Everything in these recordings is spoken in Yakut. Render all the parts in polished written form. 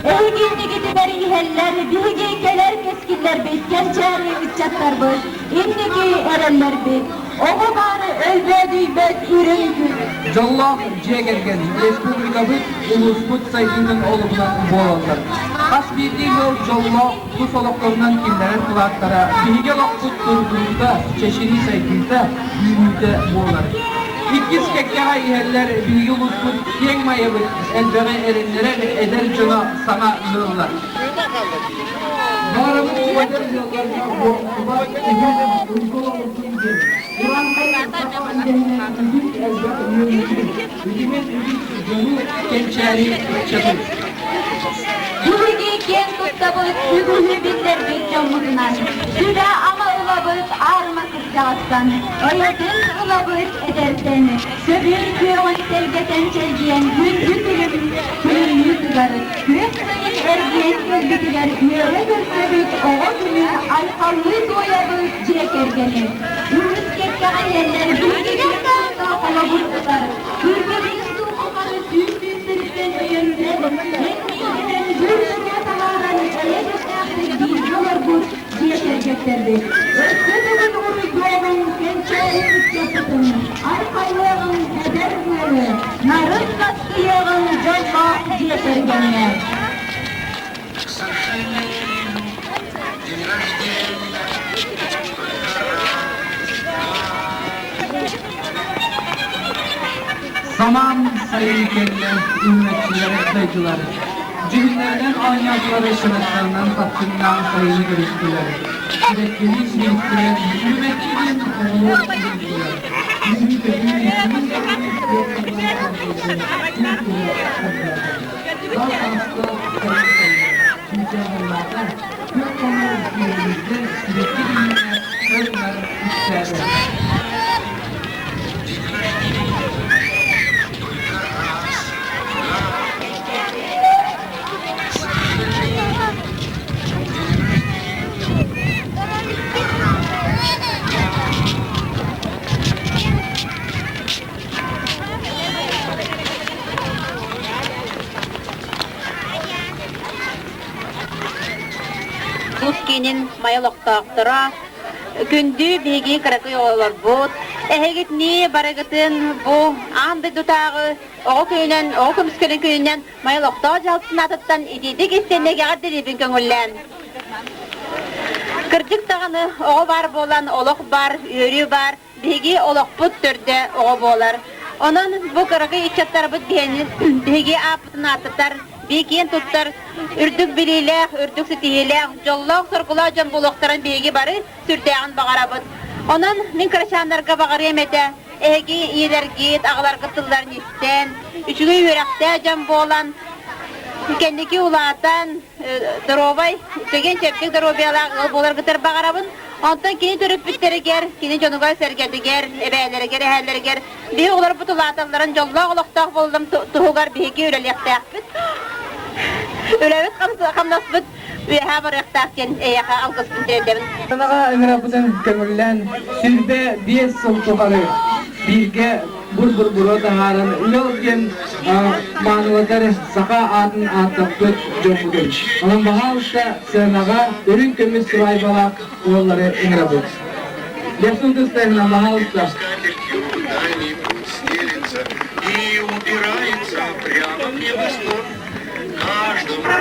Эһиги иннигитигэр иһэллэр, биһиги кэлэр кэскиллэрбит, кэнчээри ыччаттарбыт, инники эрэллэрбит. Оҕо баары өлбөөдүйбэт үрүҥ күн. Дьоллоох дьиэ кэргэн республикабыт, улууспут сайдыытын олугунан буолаллар. Хас биирдии ыал дьоллоох тус олохторунан киллэрэр кылааттара биһиги олохпут туругуруута, чэчирии сайдыыта, үүнүүтэ буолар. Иккис кэккэҕэ иһэллэр биһиги улууспут киэҥ майабыт элбэҕи эрэннэрэр эдэр дьоно саҥа ыаллар. Баарабыт эдэр ыалларга буортубат үһүн уйгу олордун диэн Ураантай саха үгэһинэн үгүс элбэх үөрүүтүн, үтүмэн үгүс дьону кэнчээри ыччатын. Биһиги киэн туттабыт, үгүһү биллэрбит дьоммутунан, сүбэ-ама ылабыт аарыма кырдьаҕастан, ыйытын ылабыт эдэртэн, сөбүн күөҕүн тэлгэтэн чэлгийэн күндү күлүм күлүмнүү тыгар, күөх сайын эргийэн кэлбитигэр үөрэ көрсөбүт оҕо күнүн айхаллыы туойабыт дьиэ кэргэни. Үгүс кэккэҕэ иһэллэр биһиги киэн тутта холобур ылар, күргэбит суумахары сүүс-сүүстэриттэн өйөнсөн, эн бүрүөгэ таһааран эйэ дэмнээхтик бииргэ олорбут дьиэ кэргэттэрбит. Өссө төгүл уруйдуоҕуҥ кэнчээри ыччаппытын, айхаллыаҕыҥ эдэр ыалы, нарын наскыйыаҕыҥ дьоллоох дьиэ кэргэҥҥэ. К сожалению, день рождения только раз. Самаан сайын кэллэ, үүнээччилэр дайдылар. Дьүһүннэринэн оонньоотулар, кынаттарынан хапчыҥнаан сайыны көрүстүлэр. Сибэккини симиттилэр, үүмэччи диэн оҕолор суруйдулар. Үүнүү-көтүү күн даҕаны күөх салгын күн тула хардаата. Сал ааста, сайын кэллэ. Чыычааҕыллаата, күөх хонуу күөлүрдэ, сибэкки үүннэ, көр-нар үксээтэ. День рождения только раз в году. К сожалению, день рождения только раз в году. Тус киинин май олохтоохторо күндү биһиги кыракый оҕолорбут эһигитини барыгытын бу аан дойдутааҕы оҕо күнүнэн оҕо көмүскэлин күнүнэн май олохтоох дьаһалтатын аатыттан итиитик истэннэгэҕэ дириибин көҥүллээн Кырдьык даҕаны оҕо баар буолан олох баар, үөрүү баар, биһиги олохпут төрдө оҕо буолар. Онон бу кыракый ыччаттарбыт биһиги ааппытын ааттатар, бии киэн туттар, үрдүк билиилээх, үрдүк ситиһиилээх, дьоллоох-соргулаах дьон буолуохтарын биһиги бары сүрдээҕин баҕарабыт. Онон мин кырачааннарга баҕарыам этэ, эһиги ийэлэргит, аҕаларгыт тылларын истэн, үчүгэй үөрэхтээх дьон буолан, кэнники улаатан, доруобай, чэгиэн-чэбдик доруобуйалаах ыал буоларгытыгар баҕарабын. Онтон кини төрөппүттэригэр, кини дьонугар-сэргэтигэр, эбээлэригэр, эһээлэригэр биһи оҕолорбут улааталларын дьоллоох олохтоох буоллун туһугар биһиги үлэлиэхтээхпит. Үлэбит хамнаспыт үөһээ барыахтаах диэн эйиэхэ алгыспын тиэрдэбин. Анаҕа ыҥырабытын көҥүллээн 25 сыл тухары бииргэ бур-бур-буруо таһааран ыал диэн маанылатар саха аатын ааттаппыт дьоммутун. Онон баһаалыста сыанаҕа үрүҥ көмүс сыбаайбалаах уоллары ыҥырабыт. Лепсун тыстайынан баһаалыста. Скатертью дальний путь стелется и упирается прямо в небосклон. Каждому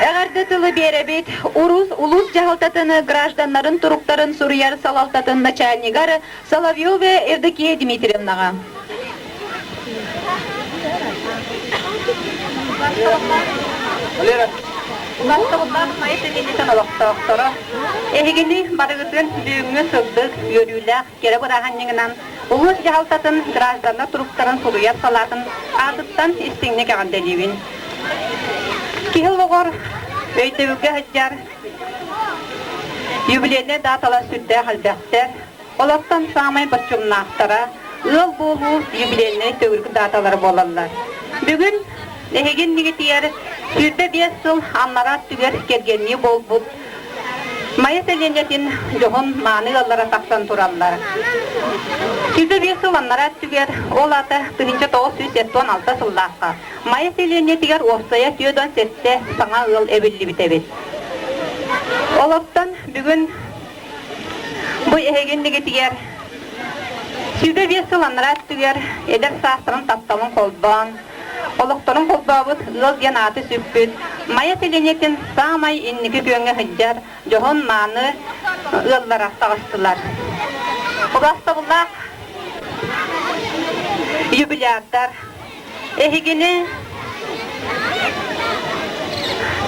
Эҕэрдэ тылы биэрэбит Урус улуус дьаһалтатын гражданнарын туруктарын суруйар салалтатын начальнигар Соловьева Евдокия Дмитриевнаҕа. Валера. Убастабыллаах Майа сэлиэнньэтин олохтоохторо, эһигини барыгытын бүгүҥҥү сырдык, үөрүүлээх, кэрэ бырааһынньыгынан улуус дьаһалтатын гражданнар туруктарын суруйар салаатын аатыттан истиҥник эҕэрдэлиибин. Киһи олоҕор өйдөбүлгэ сылдьар юбилейнай дааталар сүрдээх элбэхтэр. Олортон саамай боччумнаахтара ыал буолуу юбилейнай төгүрүк дааталара буолаллар. Бүгүн эһиги иннигитигэр 25 сыл аннараа өттүгэр кэргэннии буолбут Майа сэлиэнньэтин дьоһун мааны ыаллара тахсан тураллар. 25 сыл аннараа өттүгэр, ол аата 1976 сыллаахха Майа сэлиэнньэтигэр уопсайа 47 саҥа ыал эбиллибит эбит. Олортон бүгүн Бу эһиги иннигитигэр 25 сыл анараа өттүгэр эдэр саастарын тапталын холбоон, олохторун холбообут ыал диэн ааты сүкпүт Майа сэлиэнньэтин саамай инники күөҥҥэ сылдьар дьоһун-мааны ыаллара таҕыстылар. Убаастабыллаах юбилярдар, эһигини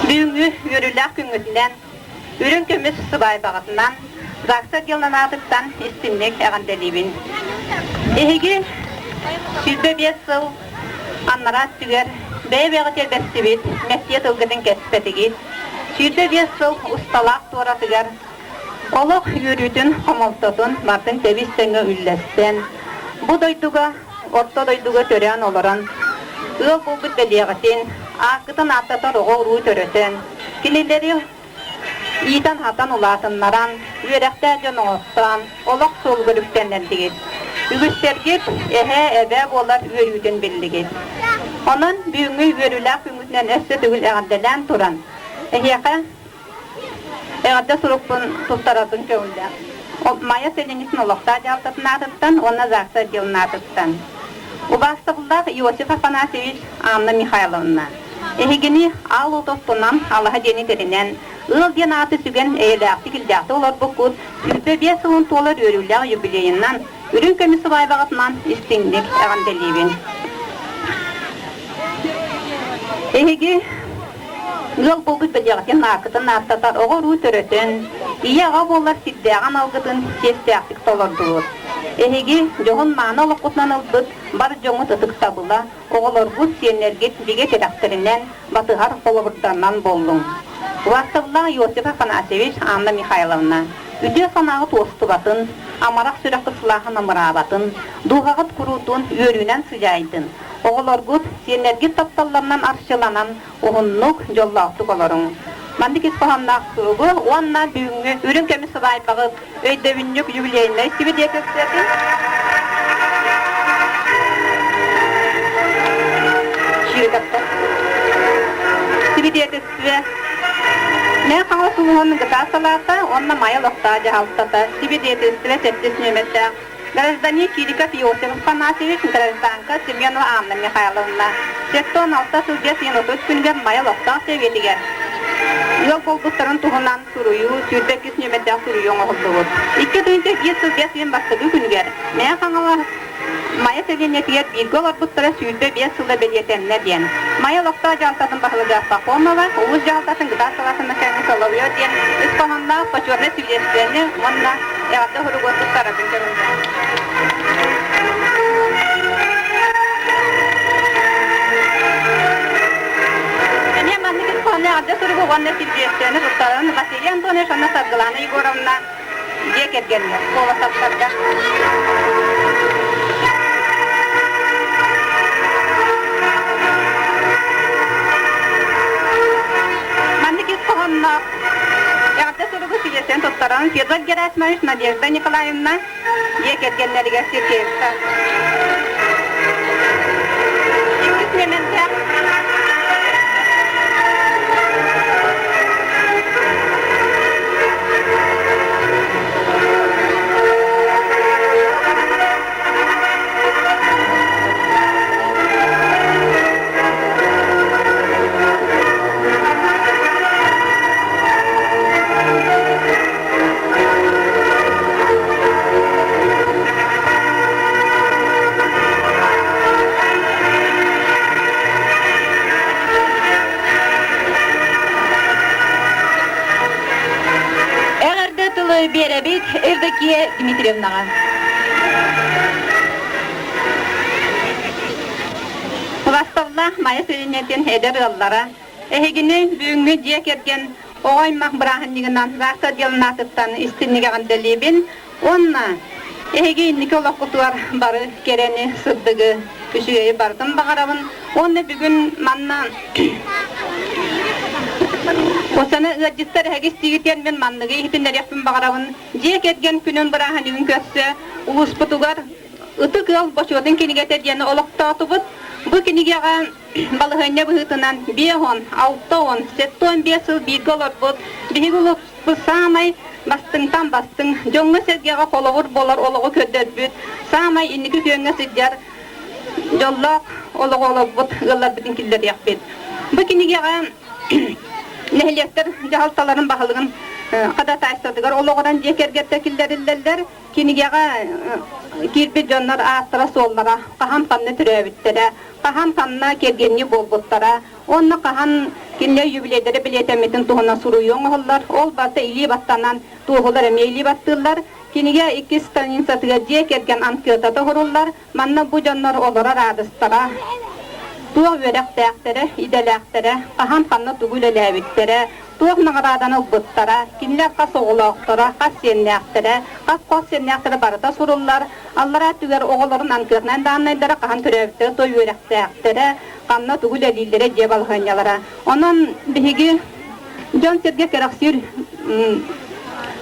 бүгүҥҥү үөрүүлээх күҥҥүтүнэн Үрүҥ көмүс сыбаайбаҕытынан ЗАГС отделын аатыттан истиҥник эҕэрдэлиибин. Эһиги 25 сыл анараа өттүгэр бэйэ-бэйэҕитигэр бэрсибит мэктиэ тылгытын кэспэтигит, 25 сыл усталаах туоратыгар олох үөрүүтүн, хомолтотун барытын тэбис-тэҥҥэ үллэстэн, бу дойдуга, орто дойдуга төрөөн олорон, ыал буолбут бэлиэҕитин, ааккытын ааттатар оҕо-уруу төрөтөн, Кинилэри иитэн-аһатан улаатыннаран, үөрэхтээх дьон оҥостоон, олох суолугар үктэннэрдигит. Үгүстэргит эһээ, эбээ буолар үөрүүтүн биллигит. Онон бүгүҥҥү үөрүүлээх күҥҥүтүнэн өссө төгүл эҕэрдэлээн туран, эһиэхэ эҕэрдэ сурукпун туттарарбын көҥүллээх. Майа сэлиэнньэтин олохтоох дьаһалтатын аатыттан уонна ЗАГС отделын аатыттан. Убаастабыллаах Иосиф Афанасьевич, Анна Михайловна! Эһигини аал отоппунан алаһа диэни тэринэн, ыал диэн ааты сүгэн эйэлээхтик-иллээхтик олорбуккут 25 сылын туолар үөрүүлээх юбилейынан, үрүҥ көмүс сыбаайбаҕытынан истиҥник эҕэрдэлиибин. Эһиги ыал буолбут бэлиэҕитин ааккытын ааттатар оҕо-уруу төрөтөн, ийэ-аҕа буолар сирдээҕин алгытын чиэстээхтик толордугут. Эһиги дьоһун-мааны олоххутунан ылбыт бар дьоҥҥут ытыктабыла Оҕолоргут, сиэннэргит бигэ тирэхтэринэн, батыһар холобурдарынан буоллуҥ. Убаастабыллаах Иосиф Афанасьевич, Анна Михайловна, үтүө санааҕыт уостубатын, амарах сүрэххит сылааһын амыраабатын, дууһаҕыт куруутун үөрүүнэн сыдьаайдын, оҕолоргут, сиэннэргит тапталларынан арчыланан, уһуннук, дьоллоохтук олоруҥ. Маннык ис хоһоонноох суругу уонна бүгүҥҥү үрүҥ көмүс сыбаайбаҕыт өйдөбүнньүк юбилейнай сибидиэтэлистибэтин Сибидиэтэлистибэ Мэҥэ Хаҥалас улууһун ГТА салаата уонна Майа олохтоох дьаһалтата сибидиэтэлистибэ сэттис нүөмэрдээх Гражданин Чириков Иосиф Афанасьевич, гражданка Семенова Анна Михайловна, 76 сыл 5 күнүгэр Майа олохтоох сэбиэтигэр ыал буолбуттарын туһунан суруйуу 22 нүөмэрдээх суруйуу оҥоһуллубут. 2001 сыл 5 бастакы күнүгэр Мэҥэ Хаҥалас Майа сэлиэнньэтигэр бииргэ олорбуттара 25 сыла бэлиэтэннэ диэн Майа олохтоох дьаһалтатын баһылыга Пахомова, улуус дьаһалтатын гытаас салаатын начальник Соловьев диэн үс хоһоонноох почетнай свидетельствоны уонна эҕэрдэ суругу туттарарын көрүллэр. Эмиэ маннык ис хоһоонноох эҕэрдэ суругу уонна свидетельствоны туттаран Василий Антонович уонна Саргылана Егоровна дьиэ кэргэннэр Колосовтарга. Маннык ис хоһоонноох эҕэрдэ суругу сийиэстэн туттаран Федор Герасимович Надежда Николаевна дьиэ кэргэннэригэр Сергеевтар. Иккис миэмэнтээх биэрэбит Евдокия Дмитриевнаҕа. Убастабыллаах Майа сэлиэнньэтин эдэр ыаллара, эһигини бүгүҥҥү дьиэ кэргэн оҕо аймах бырааһынньыгынан ЗАГС отделын аатыттан истинник эҕэрдэлиибин уонна эһиги инники олоххутугар бары кэрэни, сырдыгы, үчүгэйи барытын баҕарабын уонна бүгүн манна Осана ыалдьыттар эһиги истиигитигэр мин манныгы иһитиннэриэхпин баҕарабын. Дьиэ кэргэн күнүн бырааһынньыгын көрсө улууспутугар Ытык ыал бочуотун кинигэтэ диэн олохтоотубут. Бу кинигэҕэ балаһыанньа быһыытынан 50, 60, 75 сыл бииргэ олорбут биһиги улууспут саамай бастыҥтан бастыҥ, дьоҥҥо-сэргэҕэ холобур буолар олоҕу көрдөрбүт, саамай инники күөҥҥэ сылдьар дьоллоох олоҕу олорбут ыалларбытын киллэриэхпит. Бу кинигэҕэ нэһилиэктэр дьаһалталарын баһылыгын ходатайствотыгар олоҕуран дьиэ кэргэттэр киллэриллэллэр. Кинигэҕэ киирбит дьоннор ааттара-суоллара, хаһан ханна төрөөбүттэрэ, хаһан ханна кэргэннии буолбуттара уонна хаһан кинилэр юбилейдара бэлиэтэммитин туһунан суруйуу оҥоһуллар. Ол барыта илии баттанан, туоһулар эмиэ илии баттыыллар. Кинигэ иккис страницатыгар дьиэ кэргэн анкетата уһуруллар. Манна бу дьоннор олорор аадыстара, туох үөрэхтээхтэрэ, идэлээхтэрэ, хаһан ханна тугу үлэлээбиттэрэ, туох наҕарааданы ылбыттара, кинилэр хас оҕолоохторо, хас сиэннээхтэрэ, хас хос сиэннээхтэрэ барыта суруллар, аллараа өттүгэр оҕолорун анкетнай дааннайдара хаһан төрөөбүттэрэ, той үөрэхтээхтэрэ, ханна тугу үлэлииллэрэ дьиэ балаһыанньалара. Онон биһиги дьон-сэргэ кэрэхсиир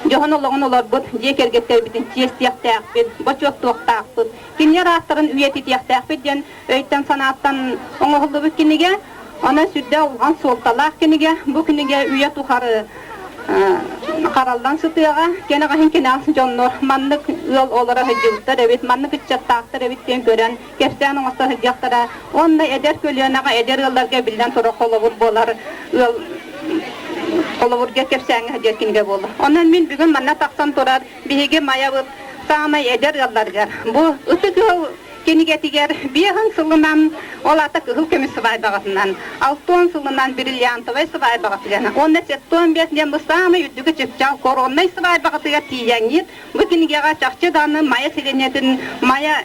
дьоһун олоҕун олорбут дьиэ кэргэттэрбитин чиэстиэхтээхпит, бочуоттуохтаахпыт, кинилэр ааттарын үйэтитиэхтээхпит диэн өйтөн-санааттан оҥоһуллубут кинигэ. Онон сүрдээх улахан суолталаах кинигэ. Бу кинигэ үйэ тухары хараллан сытыаҕа. Кэнэҕэһин кэнэҕэс дьоннор маннык ыал олоро сылдьыбыттар эбит, маннык ыччаттаахтар эбит диэн көрөн, кэпсээн оҥосто сылдьыахтара. Уонна эдэр көлүөнэҕэ, эдэр ыалларга биллэн турар холобур буолар ыал холобурга кэпсээҥҥэ сылдьар кинигэ буолла. Онон мин бүгүн манна тахсан турар биһиги Майабыт саамай эдэр ыалларыгар бу ытык ыал кинигэтигэр биэһин сылынан, ол аата кыһыл көмүс сыбаайбаҕатынан, алтыан сылынан бриллиантовай сыбаайбаҕатыгар уонна 75 диэн бу саамай үрдүкү чыпчаал короннай сыбаайбаҕатыгар тиийэҥҥит бу кинигэҕэ чахчы даҕаны Майа сэлиэнньэтин Майа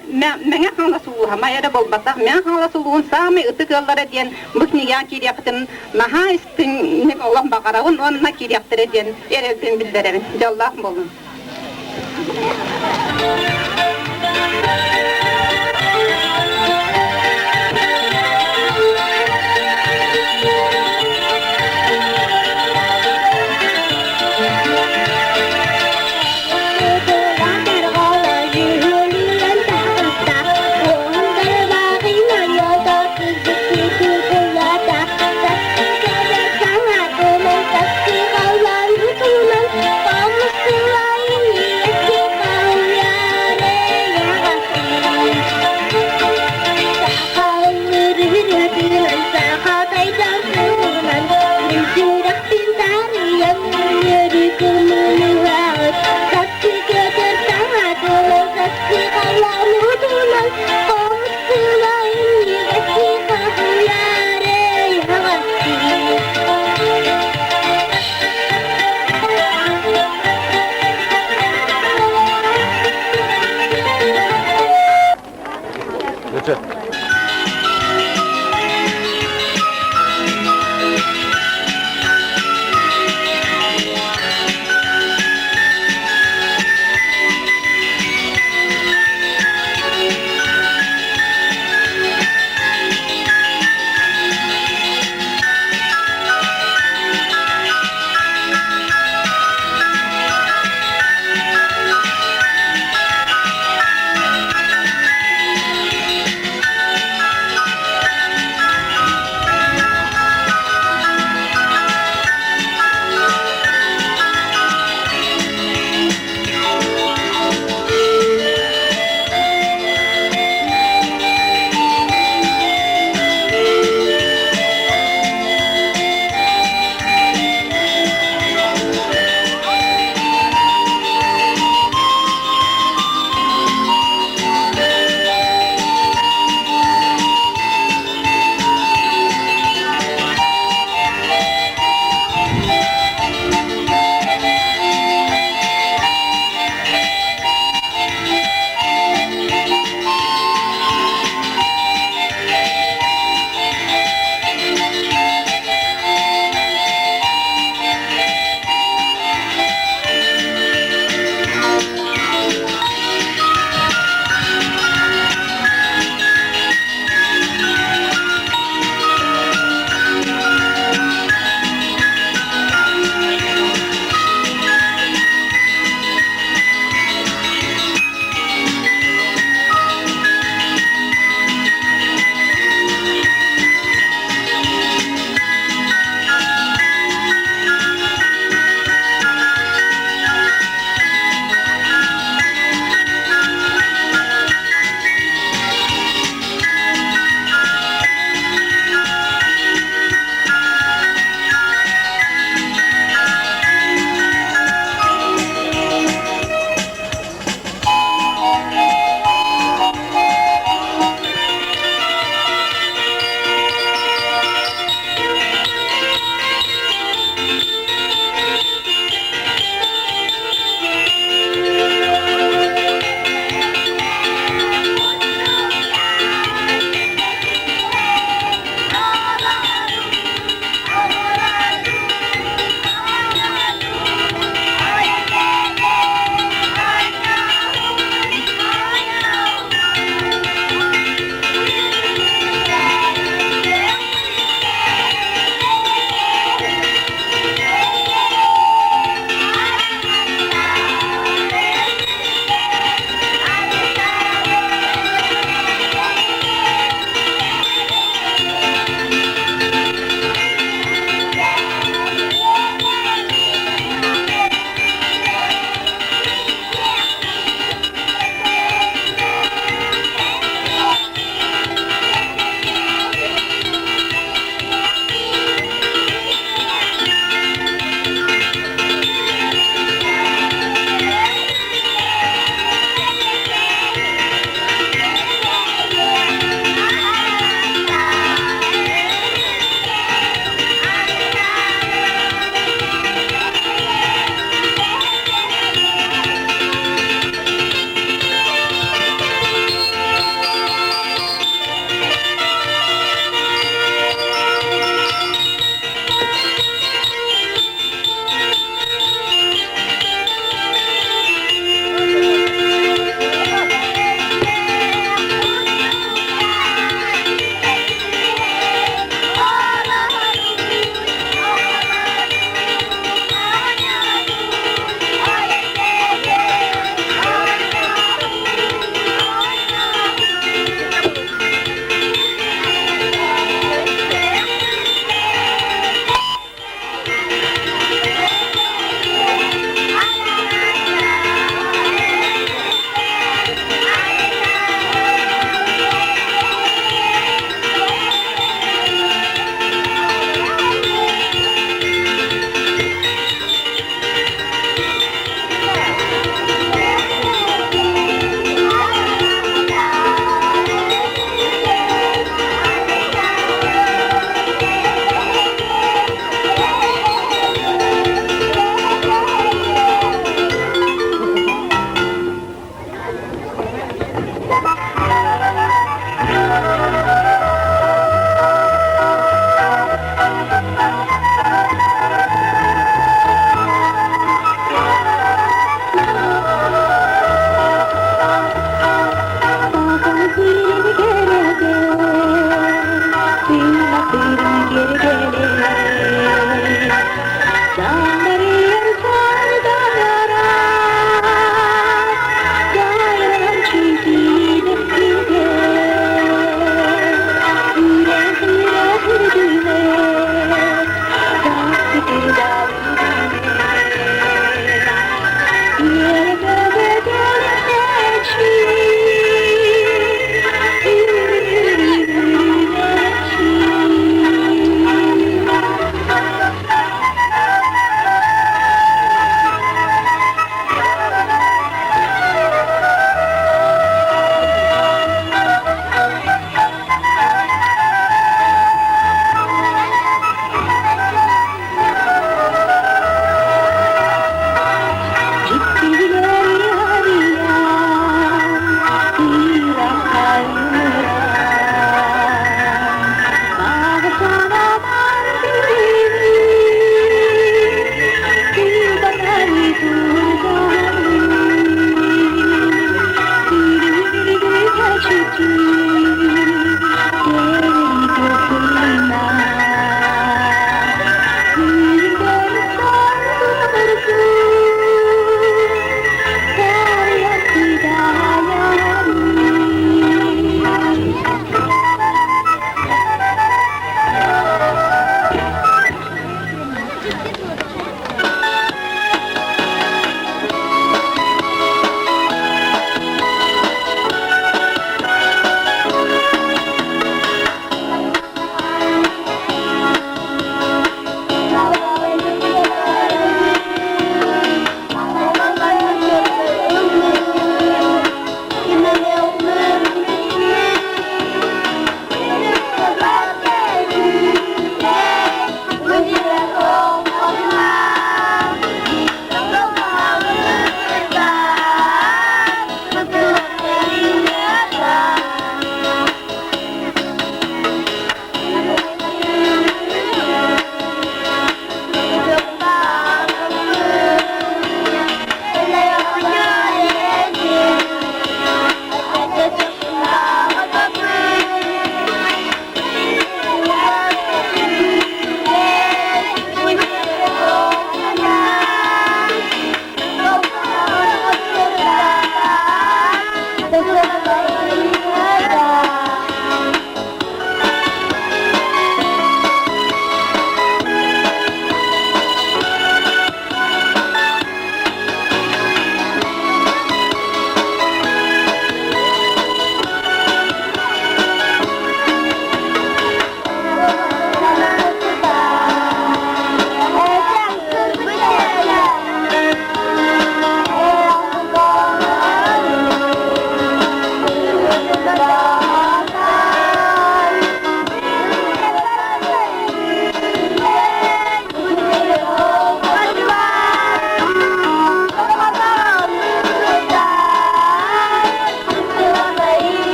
Мэҥэ Хаҥалас улууһа Майа эрэ буолбатах Мэҥэ Хаҥалас улууһун саамай ытык ыаллара диэн бу кинигэҕэ киириэххитин наһаа истиҥник олох баҕарабын уонна киириэхтэрэ диэн эрэлбин биллэрэбин. Дьоллоох буолуҥ.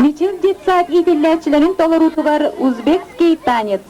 Мичил детсад иитиллээччилэрин толоруутугар узбекский танец.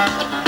Музыка.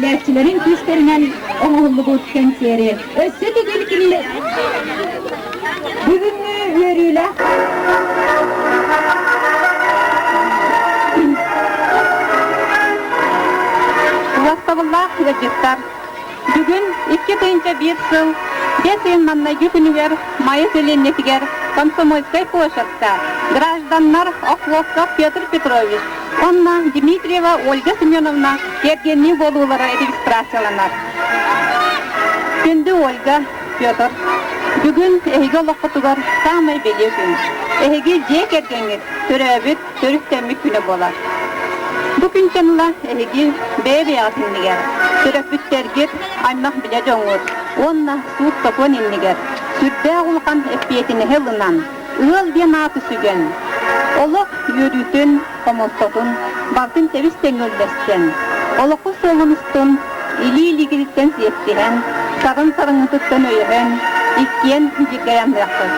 иитиллээччилэрин күүстэринэн оҥоһуллубут кэнсиэри өссө төгүл кинилэр бүгүҥҥү үөрүүлээх Убастабыллаах ыалдьыттар, бүгүн 2001 сыл бэс ыйын маҥнайгы күнүгэр Майа сэлиэнньэтигэр Комсомольскай площадька гражданнар Охлопков Петр Петрович уонна Дмитриева Ольга Семеновна кэргэннии буолуулара регистрацияланар. Күндү Ольга, Петр, бүгүн эһиги олоххутугар саамай бэлиэ күн. Эһиги дьиэ кэргэҥҥит төрөөбүт, төрүттэммит күнэ буолар. Бу күнтэн ыла эһиги бэйэ-бэйэҕит иннигэр, төрөппүттэргит, аймах-билэ дьоҥҥут уонна суут-сокуон иннигэр сүрдээх улахан эппиэтинэһи ылынан, ыал диэн ааты сүгэн, олох үөрүүтүн, хомолтотун барытын тэбис-тэҥҥэ үллэстэн, олоххо суолун устун илии-илиигититтэн сиэттиһэн, сарын-сарыҥҥытыттан өйөһөн, иккиэн бииргэ айанныахпыт.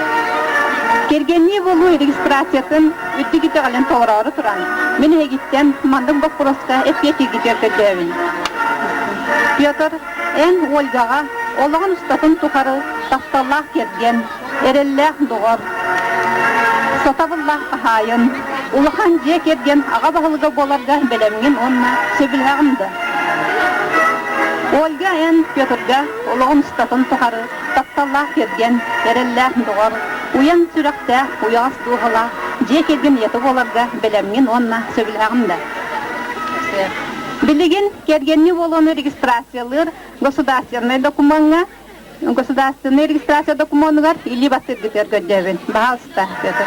Кэргэннии буолуу регистрациятын үрдүк итэҕэлин толороору туран, мин эһигиттэн маннык боппуруоска эппиэтиргитигэр көрдөөбүн. Петр, эн Ольгаҕа олоҕун устатын тухары тапталлаах кэргэн, эрэллээх доҕор, сатабыллаах хаһаайын, улахан дьиэ кэргэн аҕа баһылыга буоларга бэлэмҥин уонна сөбүлэһэҕин да? Ольга эн Петрга олоҕун устатын тухары тапталлаах кэргэн, эрэллээх доҕор, уйан сүрэхтээх, уйаҕас дууһалаах дьиэ кэргэн ийэтэ буоларга бэлэмҥин уонна сөбүлэһэҕин да? Билигин кэргэннии буолууну регистрациялыыр государственнай докумуоҥҥа Государственнай регистрация докумуонугар илии баттыыргытыгар көрдөөбүн. Баһаалыста, Петр.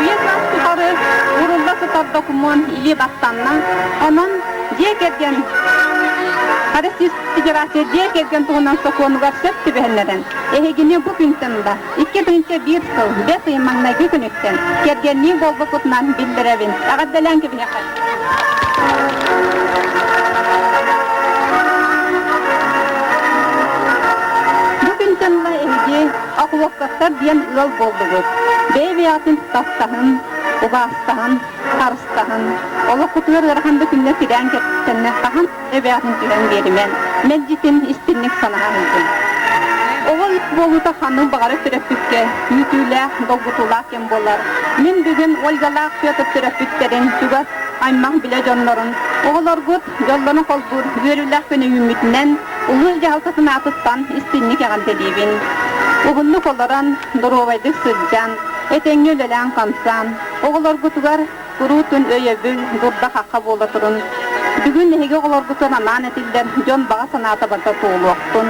Үйэ саас тухары урулла сытар докумуон илии баттанна. Онон дьиэ кэргэн Российскай Федерация дьиэ кэргэн туһунан сокуонугар сөп түбэһиннэрэн, эһигини бу күнтэн ыла 2001 сыл бэс ый маҥнайгы күнүттэн кэргэннии буолбуккутунан биллэрэбин. Эҕэрдэлээн кэбиһиэххэ. Бу күнтэн ыла эһиги Охлопковтар диэн ыал буоллугут. Бэйэ-бэйэҕитин таптаһын, убаастаһын, харыстаһын, олоххутугар ыарахан да күннэр тирээн кэпсэннэ хаһан эбэҕин түһэн биэримэн, мэлдьитин истинник санаһан илдьиҥ. Оҕо үс буолуута ханнык баҕарар төрөппүккэ күүтүүлээх, долгутуулаах кэм буолар. Мин бүгүн Ольгалаах Петр төрөппүттэрин, чугас аймах билэ дьоннорун, оҕолоргут дьоллорун холбуур үөрүүлээх күнү үүммүтүнэн улуус дьаһалтатын аатыттан истинник эҕэрдэлиибин. Уһуннук олорон, доруобайдык сылдьан, этэҥҥэ үлэлээн-хамсаан, оҕолоргутугар Куруутун өйөбүл, дурда-хахха буола турун. Бүгүн эһиги оҕолоргутун анаан этиллэр дьон баҕа санаата барыта туолуохтун.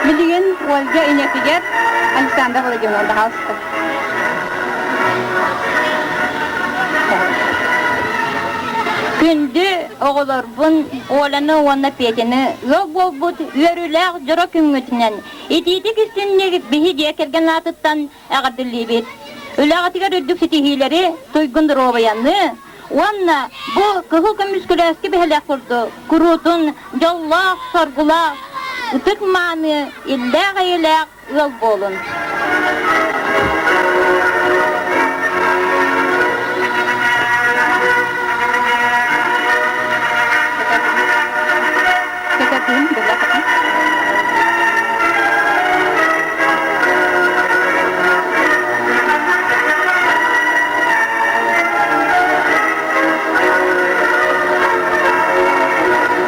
Билигин Ольга инэтигэр Александра Владимировна баһаалыста. Күндү оҕолорбун Оляны уонна Петяны ыал буолбут үөрүүлээх дьоро күҥҥүтүнэн итиитик истинник биһи дьиэ кэргэн аатыттан эҕэрдэлиибит. Үлэҕитигэр үрдүк ситиһиилэри, туйгун доруобуйаны уонна бу кыһыл көмүс күлээски бэһэлээх курдук куруутун дьоллоох, соргулаах, ытык-мааны, иллээх-эйэлээх ыал буолун. киһим дьоллоох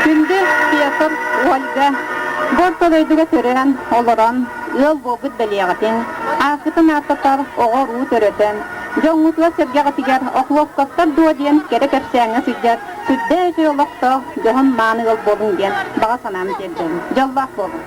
Күндү Петр, Ольга, бу орто дойдуга төрөөн, олорон, ыал буолбут бэлиэҕитин, ааккытын ааттатар оҕо-уруу төрөтөн, дьоҥҥутугар-сэргэҕитигэр Охлопковтар дуо диэн кэрэ кэпсээҥҥэ сылдьар сүрдээх үчүгэй олохтоох дьоһун-мааны ыал буолуҥ диэн баҕа санаам тиэрдэбин. Дьоллоох буолуҥ!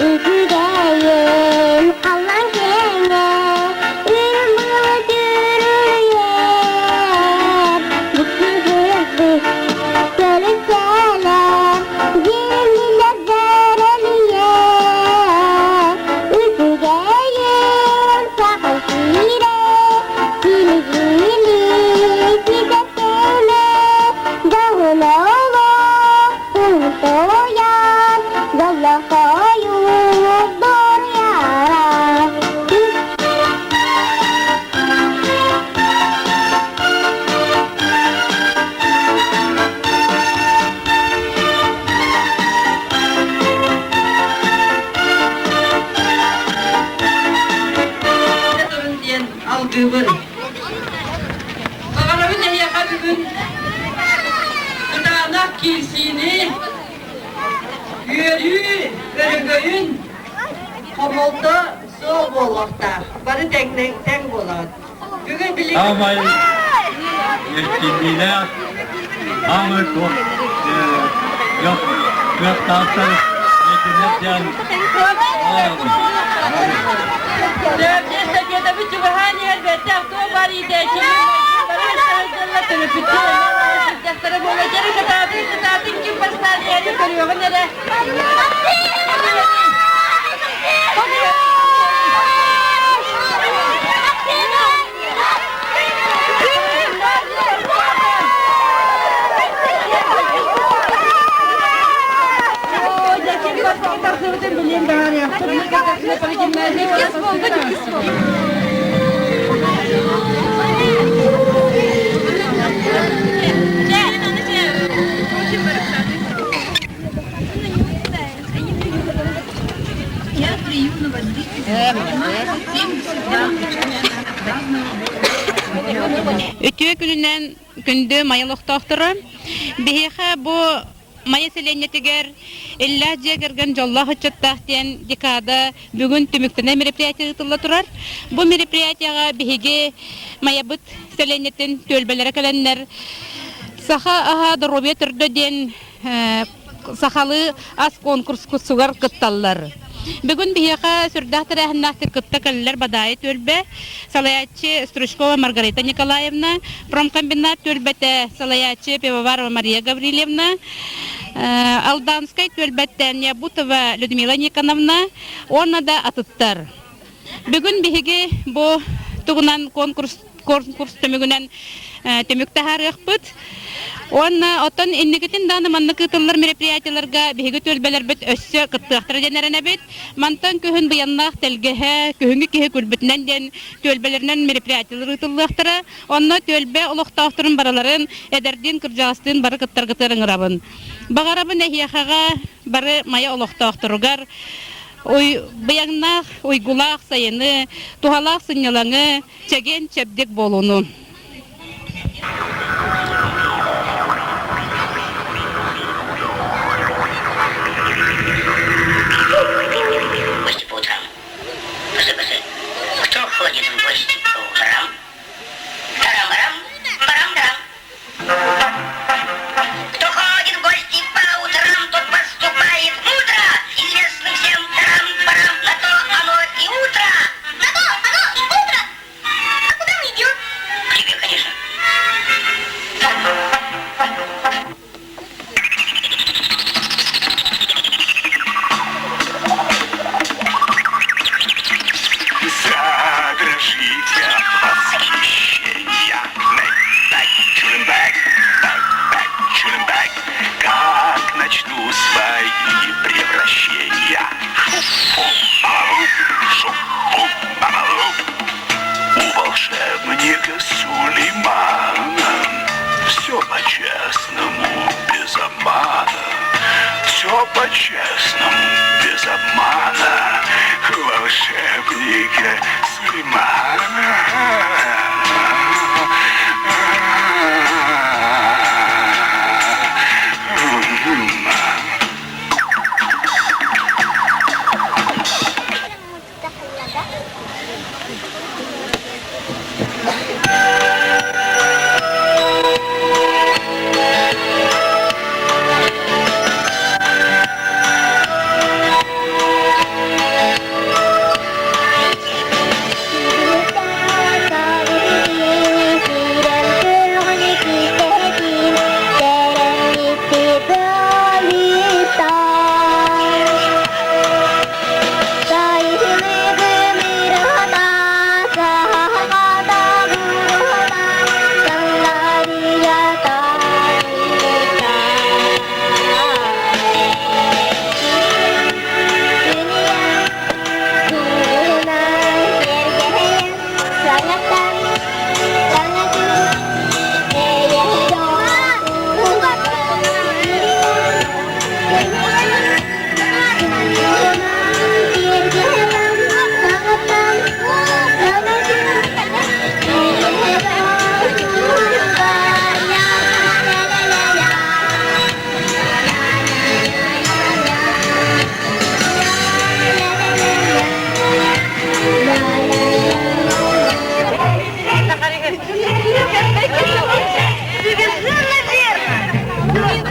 Үчүгэйим халлаан киэҥэ, үрүҥ былыт үрүйэр, Дьикти көрүсэлэр, дьиҥнэр дэрэлийэр. Үчүгэйим сахан сирэ, силигилии ситэртэлэ, дьоһун олох туйар, дьоллоох дуруйара. Диэн алгыыбын. Баҕарабын эһиэхэ бүгүн кытаанах киирсиини, үөрүү өрөгөйүн хомолто суох буолуохтаах. Бары тэҥ буолаҕыт. Бүгүн билигин Аамай эрчиллиилээх, аамай туох кыахтаахтар этинэр диэн Эстафетабыт чугаһаан иһэр бэртээх туох баар иитээччилэр бары сылдьаллар төрөппүттэр сылдьахтара буола дьэрэ кытаатын кытаатын ким бастаан иһэрин көрүөҕүн эрэ. Үтүө күнүнэн күндү Майа олохтоохторо! Биһиэхэ бу Майа сэлиэнньэтигэр Иллээх дьиэ кэргэн дьоллоох ыччаттаах диэн декада бүгүн түмүктэнэр мероприятие ыытылла турар. Бу мероприятиеҕа биһиги Майабыт сэлиэнньэтин түөлбэлэрэ кэлэннэр Саха аһа доруобуйа төрдө диэн сахалыы ас конкурсугар кытталлар. Бүгүн биһиэхэ сүрдээх тэрээһиннээхтик кытта кэллилэр Бадаайы түөлбэ, салайааччы Стручкова Маргарита Николаевна, промкомбинат түөлбэтэ салайааччы Пивоварова Мария Гаврильевна, Алданскай түөлбэттэн Ябутова Людмила Никоновна уонна да атыттар. Бүгүн биһиги бу тугунан конкурс конкурс түмүгүнэн түмүк таһаарыахпыт. Уонна оттон инникитин даҕаны маннык ыытыллар мероприятиеларга биһиги түөлбэлэрбит өссө кыттыахтара диэн эрэнэбит. Мантан күһүн быйаннаах тэлгэһэ, күһүҥҥү киһи күлбүтүнэн диэн түөлбэлэринэн мероприятиелар ыытыллыахтара. Онно түөлбэ олохтоохторун барыларын эдэрдиин, кырдьаҕастыын бары кыттаргытыгар ыҥырабын. Баҕарабын эһиэхэҕэ бары Майа олохтоохторугар быйаҥнаах, уйгулаах сайыны, туһалаах сынньалаҥы, чэгиэн-чэбдик буолууну. Гости по утрам. Бысы-бысы. Кто ходит в гости по утрам? Тарам-барам, барам-дарам. Кто ходит в гости по... По-честному, без обмана, волшебника Сулеймана.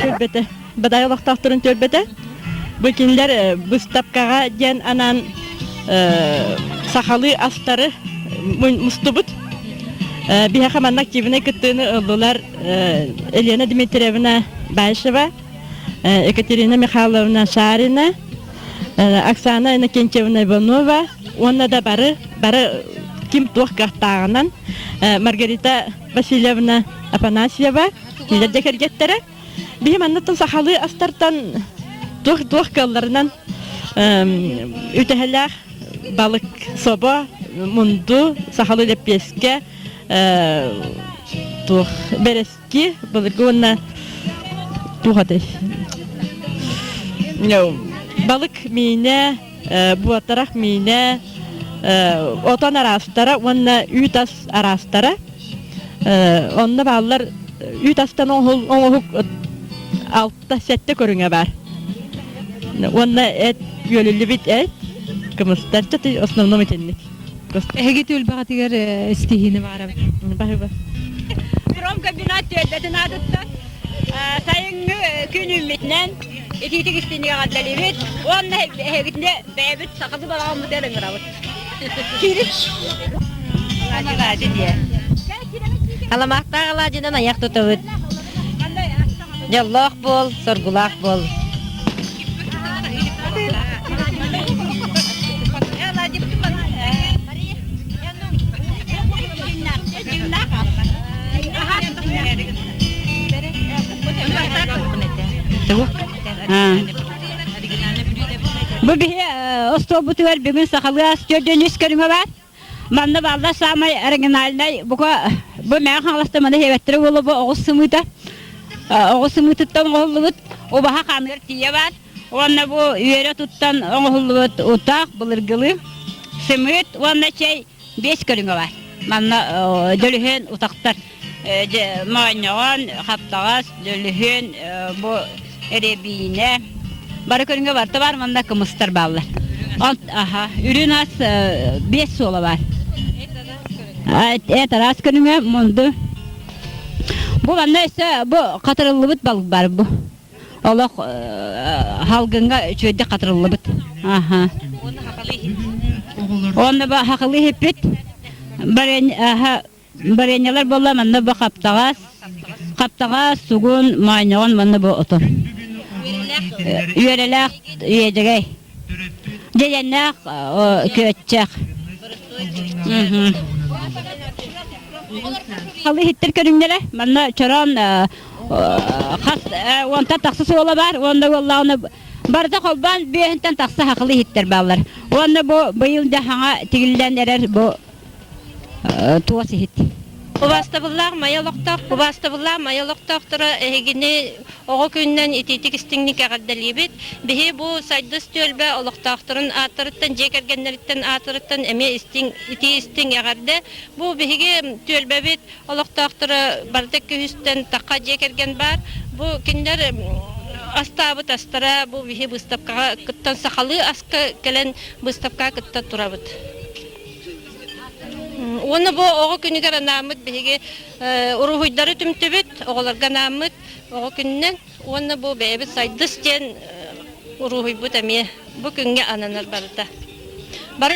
Түөлбэтэ. Бадай олохтоохторун түөлбэтэ. Бу кинилэр быыстапкаҕа диэн анаан сахалыы астары мустубут. Биһиэхэ манна активнай кыттыыны ыллылар Елена Дмитриевна Баишева, Екатерина Михайловна Шарина, Оксана Иннокентьевна Иванова уонна да бары бары ким туох кыахтааҕынан Маргарита Васильевна Афанасьева кинилэр дьэ кэргэттэрэ биһи манныттан сахалыы астартан туох туох кыалларынан үтэһэлээх балык собо мунду сахалыы лэппиэскэ туох бэрэски былыргы уонна туох этэй балык миинэ буотарах миинэ отон араастара уонна үүт ас араастара онно бааллар үүт астан оҥоһук алта-сэттэ көрүҥэ баар уонна эт үөлүллүбүт эт кымыстар основном итинник Эһиги түөлбэҕитигэр истиһиини баҕарабыт. Баһыба. Промкомбинат түөлбэтин аатыттан сайыҥҥы күн үүммүтүнэн итиитик истиҥник эҕэрдэлиибит уонна эһигитинэ бэйэбит сахалыы балаҕаммытыгар ыҥырабыт. Алаадьы диэ. Аламаахтаах алаадьынан айах тутабыт. Дьоллоох буол, соргулаах буол. Бу биһи остуолбутугар бүгүн сахалыы ас төрдүн үс көрүҥэ бар. Манна баалла саамай оригинальнай бука бу Мэҥэ Хаҥаласта маны хиэбэттэрэ буолла бу оҕус сымыыта. Оҕус сымыытыттан оҥоһуллубут убаһа хааныгар тиийэ баар. Уонна бу үөрэ туттан оҥоһуллубут утах былыргылыы сымыыт уонна чэй биэс көрүҥэ баар. Манна дөлүһүөн утахтар моонньоҕон, хаптаҕас, дөлүһүөн, бу эрэбиинэ бары көрүҥэ барыта баар манна кымыстар бааллар. Аха, үрүн ас биэс суола баар. Эт араас көрүҥэ мунду. Бу манна өссө бу хатырыллыбыт балык бар бу. Олох халгыҥҥа үчүгэйдик хатырыллыбыт. Аха. Уонна бу хахылыы иһиппит. Барыанньалар буолла манна бу хаптаҕас, хаптаҕас, сугун, моонньоҕон манна бу отон. Үөрэлээх иэдьэгэй. Дьэдьэннээх күөччэх. Халы иһиттэр көрүҥнэрэ манна чороон хас уонтан тахса суола баар уонна уоллаҕына барыта холбоон бүөһүнтэн тахса хахылы иһиттэр бааллар. Уонна бу быйыл дьэ хаҥа тигиллэн эрэр бу туос иһит. Убаастабыллаах Майа олохтоох, убаастабыллаах Майа олохтоохторо эһигини оҕо күнүнэн итиитик истиҥник эҕэрдэлиибит. Биһи бу Сайдыс түөлбэ олохтоохторун ааттарыттан, дьиэ кэргэннэриттэн аатырыттан эмиэ истиҥ, итии истиҥ эҕэрдэ. Бу биһиги түөлбэбит олохтоохторо барыта күһүстэн тахха дьиэ кэргэн баар. Бу кинилэр астаабыт астара бу биһи быыстапкаҕа кыттан сахалыы аска кэлэн быыстапкаҕа кытта турабыт. Уонна бу оҕо күнүгэр анааммыт биһиги уруһуйдары түмтүбүт, оҕолорго анааммыт оҕо күнүнэн уонна бу бэйэбит Сайдыс диэн уруһуйбут эмиэ бу күҥҥэ ананар барыта. Бары.